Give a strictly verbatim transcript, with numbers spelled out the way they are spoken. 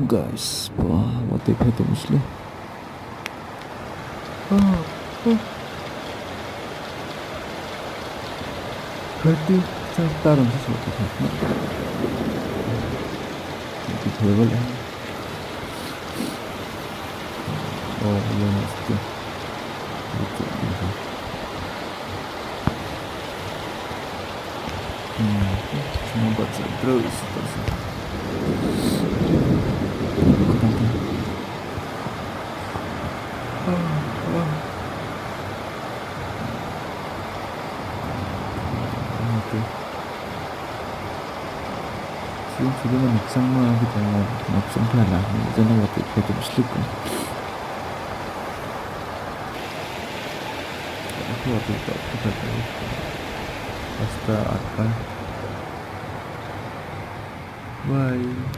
Guys, ba, watoi phai tong sle. Phai, chang taram se watoi phai. Watoi phai bale. O, iya na se. Watoi phai. Hmm, sini bacha droi se ta se. Kotang tang. Sini sini ma nokchang ma, khe tong ma nokchang pha la, jeno watoi phai tong sle koi. Watoi ta khe phai tong. Pasta, atta. Bye.